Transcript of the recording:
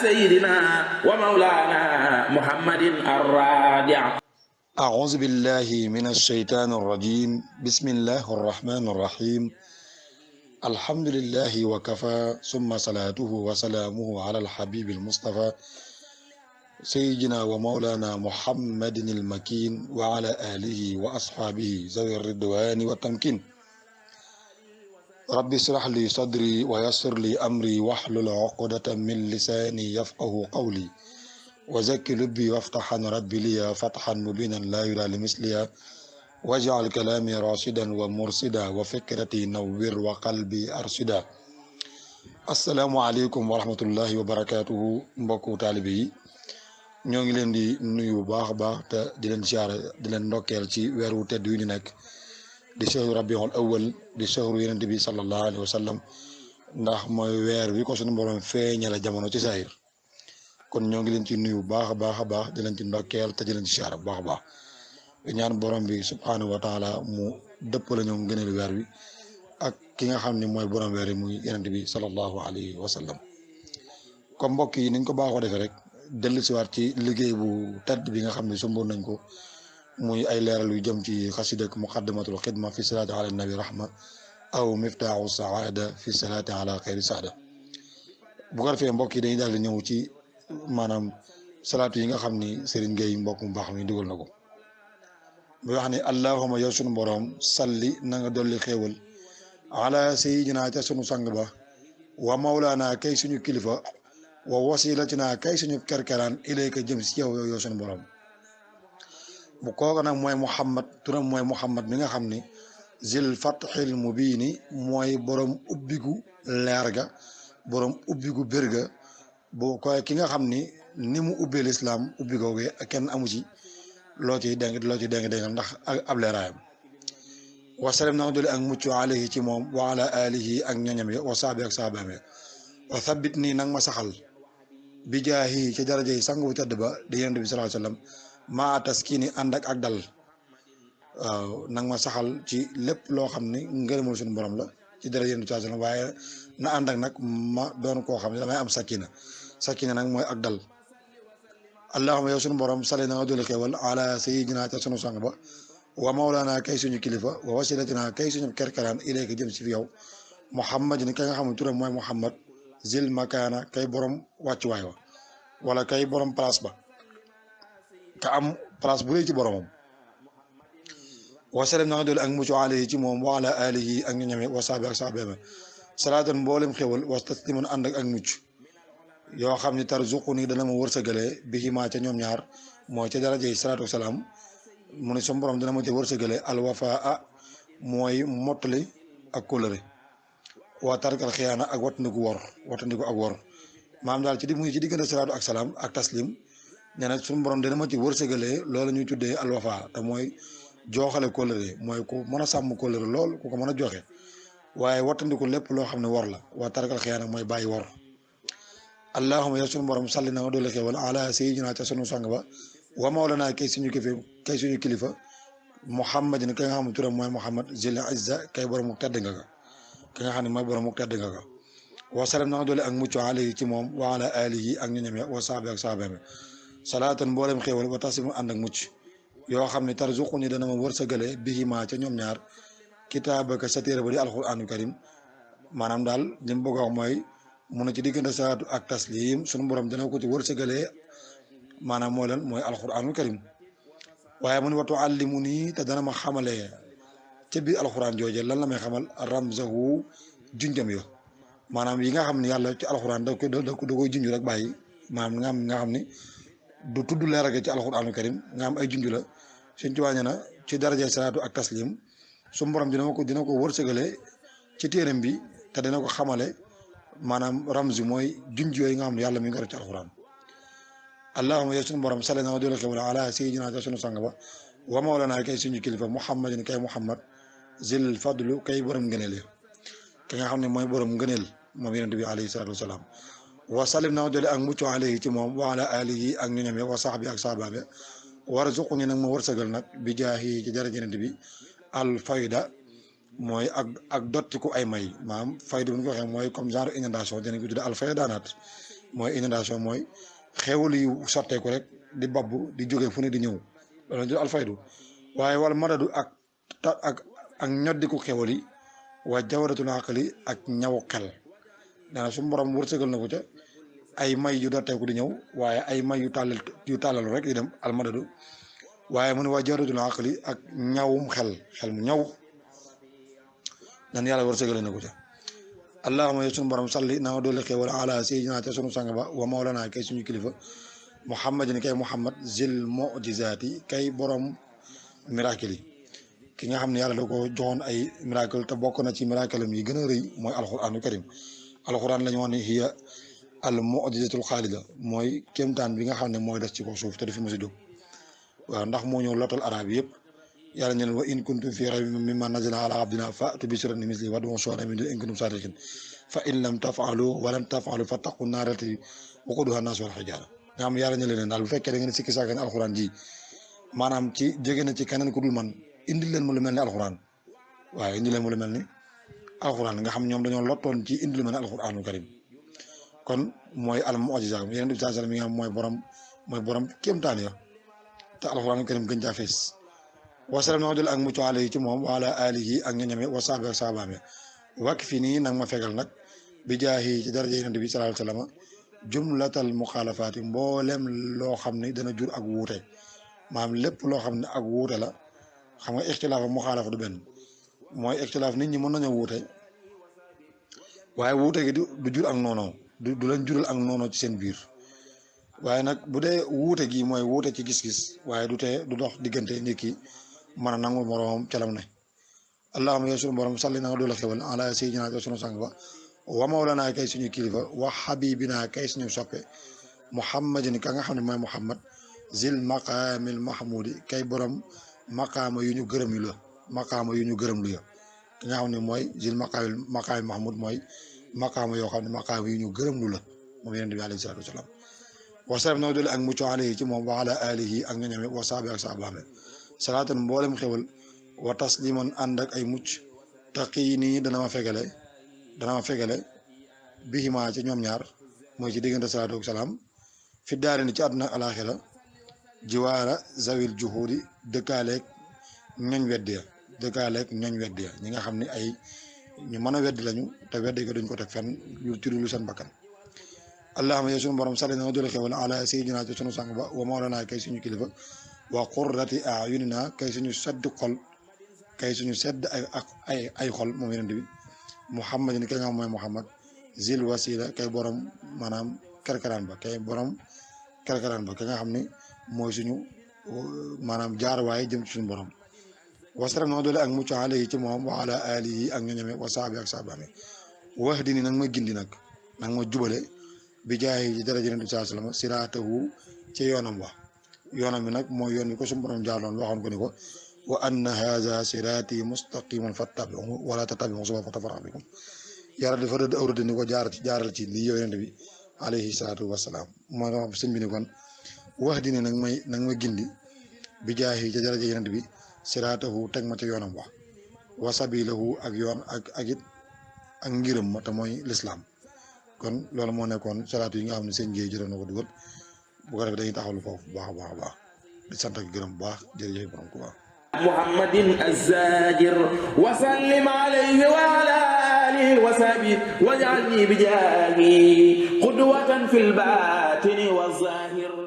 سيدنا ومولانا محمد الرادع. أعوذ بالله من الشيطان الرجيم بسم الله الرحمن الرحيم الحمد لله وكفى ثم صلاته وسلامه على الحبيب المصطفى سيدنا ومولانا محمد المكين وعلى آله وأصحابه ذوي الرضوان والتمكين رب اشرح لي صدري ويسر لي أمري واحلل عقدة من لساني يفقه قولي وزكي لبي وافتحا ربي لي فتحا مبينا لا يرى لمثلها واجعل كلامي راشدا ومرشدا وفكرتي نور وقلبي أرشدا. asalaamaaleykum wa rahmatullahi wa barakaatuhu mbokku taalibe yi ñoo ngi leen di nuyu bu baax a baax te di leen siyaare di leen ndokkeel ci weer wu tedd wi ñu nekk di shahru rabiul awwal di shahru yonent bi sallallahu alayhi wa sallam ndax mooy weer wi ko suñu borom feeñale jamono ci saayir kon ñoo ngi leen ci nuyu bu baax a baax a baax di leen ci ndokkeel te di leen ci siyaare bu baax a baax ñaan borom bi subhaanahu wa taala mu dëppale ñoom gëneel weer wi ak ki nga xam ne mooy borom weer yi muy yonent bi sallallahu alayhi wa sallam. comme mbokk yi niñ ko baaxoo defee rek dellusiwaat ci liggéey bu tedd bi nga xam ne sumboon nañ ko muy ay leeral yu jëm ci xasida ak muqaddamatul xidma fi salaati ala nabi rahma aw miftaaxu saada fi salaati ala xayri saada. bu ko defee mbokk yi dañuy daal di ñëw ci maanaam salaatu yi nga xam ni Serigne Gueye mbokk mu baax mi dugal na ko bu wax ni allahumma yow sunu borom salli na nga dolli xéewal ala sayyidina ca sunu sang ba wa mawlaana kay suñu kilifa wa wasilatina kay suñu kerkeraan ilayka jëm si yow yow sunu borom. bu kooka nag mooy Muhammad turam mooy Muhammad mi nga xam ni zil fatxil mubiini mooy borom ubbigu leer ga borom ubbigu bérga bu koy ki nga xam ni mu ubbee lislaam ubbi googee kenn amu ci loo ciy deng ndax ab leeraayam. wasalem na nga dolli ak mucc alayhi ci moom wa ala alihi ak ñoñam ya wa saabi ak saabaam ya wa thabit nii nag ma saxal bi jaahi ci daraja yi sang bu tedd ba di yonent bi sallallahu alayhi wasallam maa taskini ànd ak dal waaw nag ma saxal ci lépp loo xam ni ngërëmul suñu borom la ci daraja yonent bi sallallahu alayhi wasallam waaye na ànd ak nag ma doon koo xam ne damay am sakina nag mooy ak dal. allahumma yow suñu borom sali na nga dolli xéewal ala sayyidina ca sunu sang ba wa mawlana kay suñu kilifa wa wasilatina kay suñu kerkeraan ilayka jëm si fi yow muhammadin kay nga xam ne turam mooy muhammad zil makaana kay borom wàccuwaay wa wala kay borom place ba ka am place bu rëy ci boromam. wasalem na nga dolli ak mucc alayhi ci moom wa ala alihi ak ñu ñame wa saabi ak saabeema salaatan mboolem xéewal wa tasliman ànd ak mucc yoo xam ne tarzuqu ni dana ma wërsëgalee bihimaa ca ñoom ñaar mooy ca darajey salaatu wasalaam mu ne sama borom dana ma ca wërsëgalee alwafaa mooy mottali ak kóllëre waa tarkal xiyaana ak wattandiku ak wor maam daal ci mu ngi ci diggante salaatu ak salaam ak taslim nee na suñu borom dana ma ci wërsëgalee loolu ñuy tuddee alwafaa te mooy jooxale kóllëre mooy ku mën a sàmm kóllëre lool ku ko mën a joxe waaye wattandiku lépp loo xam ne wor la waa tarkal xiyaana mooy bàyyi wor. allahumma yow sunu borom salli na nga dolli xéewal ala sayyidina ca sunu sang ba wa mawlana kay suñu kilifa muhammadin kay nga xam ne turam mooy muhammad zil izza kay borom mu tedd nga ka nga xam ne mooy borom mu tedd nga wa salam na nga dolli ak mucc alayhi ci moom wa ala alihi ak ñoñam ya wa saabi ak saabaam salaatan mboolem xéewal wa tasimu ànd ak mucc yoo xam ne tarzuqu ni dana ma wërsëgale bihima ca ñoom ñaar kitaabaka sa téere ba di alquraanul karim maanaam daal li mu bëgg a wax mooy mun na ci diggante salaatu ak taslim sunu borom dana ko ci wërsëgalee maanaam mooy lan mooy alquranul karim waaye mun watu allimu nii te dana ma xamalee ca biir alquran jooje lan la may xamal ramzahu junjam yo maanaam yi nga xam ne yàlla ci alquran da koy junj rek bàyyi maanaam nga xam ne du tudd leerage ci alquranul karim nga am ay junj la suñ ci wàññi na ci daraja salaatu ak taslim sunu borom dina ko wërsëgalee ci téeram bi te dina ko xamale maanaam ramzu mooy junj yooyu nga xam ne yàlla mi ngi ko def ci alxuraan. allahumma yow suñu borom sali na nga dolli xéewal ala sayyidina ca sunu sang ba wa mawlana kay suñu kilifa muhammadin kay muhammad zil fadlu kay borom ngëneel ya ki nga xam ne mooy borom ngëneel moom yonent bi alayhi salaatu wasalaam wa salim na nga dolli ak mucc alayhi ci moom wa ala alihi ak ñoñam ya wa sahbi ak sahbaam ya warzuqni nag ma wërsëgal nag bi jaahi ci daraja yonent bi al fayda mooy ak dottiku ay may maanaam fayda bu ñu ko waxee mooy comme genre inondation dinañ ko tuddee al faydaanaat mooy inondation mooy xewal yu sotteeku rek di babbu di jóge fu ne di ñëw loolu jël alfaydu waaye wala madadu ak ñoddiku xewal yi waa jawaratul aqli ak ñaw xel nee na su borom wërsëgal na ko ca ay may yu dotteeku di ñëw waaye ay may yu tàllalu rek di dem almadadu waaye mu ne waa jawaratul aqli ak ñawum xel mu ñaw nan yàlla wërsëgal na ko ca allahumma yow sunu borom salli na nga doole xewal ala sayyidina ca sunu sang ba wa mawlana kay suñu kilifa muhammadin kay muhammad zil mu'jizaati kay borom miracle yi ki nga xam ne yàlla da ko joxoon ay miracle te bokk na ci miracle am yi gën a rëy mooy alquranu karim alquran la ñu wax ne hiya al mu'jizatul xaalida mooy kéemtaan bi nga xam ne mooy des ci ko suuf te du fi mos a jóg waaw ndax moo ñëw lottal arab yëpp yàlla ñu ne wa in kuntum fi raybin mimma nazzalna ala abdina fa'tu bi suratin mislihi wad'u shuhadaa'akum min dunihi in kuntum saadiqin fa in lam taf'alu wa lan taf'alu fattaqu naara allati waquuduha an-naasu wal hijaara nga xam yàlla ñu leen daal bu fekkee da ngeen sikki sàkk ne alquran ji maanaam ci jóge na ci keneen ku dul man indil leen mu lu mel ni alquran waaye indil leen mu lu mel ni alquran nga xam ñoom dañoo lottoon ci indil lu mel ni alquranu karim kon mooy al mu'jiza yeneen bi sallallahu alayhi wasallam yi nga xam mooy borom kéemtaan ya te alquranu karim gën caa fees wasalam na dul ak mucc yi ci moom wa ala alihi ak ñoñame wa sahbi ak sahabaame wàkk fii nii nag ma fegal nag bi jaahi ci daraja yeneen bi sallallahu alayhi wasallam jumlatal muxaalafaati mboolem loo xam ne dana jur ak wuute maanaam lépp loo xam ne ak wuute la xam nga ixtilaaf ak muxaalafa du benn mooy ixtilaaf nit ñi mën nañoo wuute waaye wuute gi du jur ak noonoo du leen jural ak noonoo ci seen biir waaye nag bu dee wuute gi mooy wuute ci gis-gis waaye du tee du dox diggante nit ki mën a nangu moroomam calam ne allahumma yow sunu borom salli na nga doole xewal ala sayyidina sunu sang ba wa mawlana kay suñu kilifa wa habibina kay suñu soppe muhammadin ka nga xam ne mooy muhammad zil maqaamil mahmudi kay borom maqaama yu ñu gërëm lu ya ki nga xam ne mooy zil maqaamil mahmud mooy maqaama yoo xam ne maqaama yu ñu gërëm lu la moom yonent bi alayhi salaatu wasalaam wasalam na doole ak mucc alayhi ci moom wa ala alihi ak ñoñame wa sahbi ak sahabaame salaatan mboolem xewal wa tasliman ànd ak ay mucc taqii nii dana ma fegale bihima ci ñoom ñaar mooy ci diggante salaatu ak salaam fi daari ni ci àdduna ak alaxira jiwaara zawil juhudi dëkkaaleeg ñoñ weddi ya ñi nga xam ne ay ñu mën a weddi lañu te weddi ko duñ ko teg fenn lu ci lu seen bakkan allahumma yow sunu borom salli na nga doole xewal ala sayyidina ci sunu sang ba wa mawlana kay suñu kilifa wa qurrati a'yunina kay suñu sedd xol kay suñu sedd ay xol moom yeneen bi muhammadin kay nga xam mooy muhammad zil wasila kay borom maanaam kerkaraan ba kay nga xam ne mooy suñu maanaam jaar waaye jëm ci suñu borom wasaram na doole ak mucc alayhi ci moom wa ala alihi ak ñoñame wa sahbi ak sahabaame wax di ni nag ma gindi nag ma jubale bi jaay ci daraja Yonent bi sallallahu alayhi wasallam siraatahu ci yoonam bi nag mooy yoon bi ko suñu borom jaarloon waxoon ko ni ko wa anna haza siraati mustaqiman fattabi'uhu wa la tattabi'u subula fatafarraqa bikum yàlla dafa rëdd aw rëdd ni ko jaaral ci lii yow Yonent bi alayhi salaatu wasalaam moo tax sëñ bi ni kon wax di ne nag ma gindi bi jaay ci daraja Yonent bi siraatahu teg ma ci yoonam wa sabilahu ak yoon ak it ak ngiram ma te mooy lislaam kon loolu moo nekkoon salaatu yi nga xam ne seen géey jëloon na ko dugal bu ko defee dañuy taxawlu foofu bu baax a baax di sant ak gërëm bu baax jërëjëf borom ku baax muhammadin az-zajir wa sallim alayhi wa ala alihi wa sahbihi waj'alni bi jaahi qudwatan fil batini wa zahir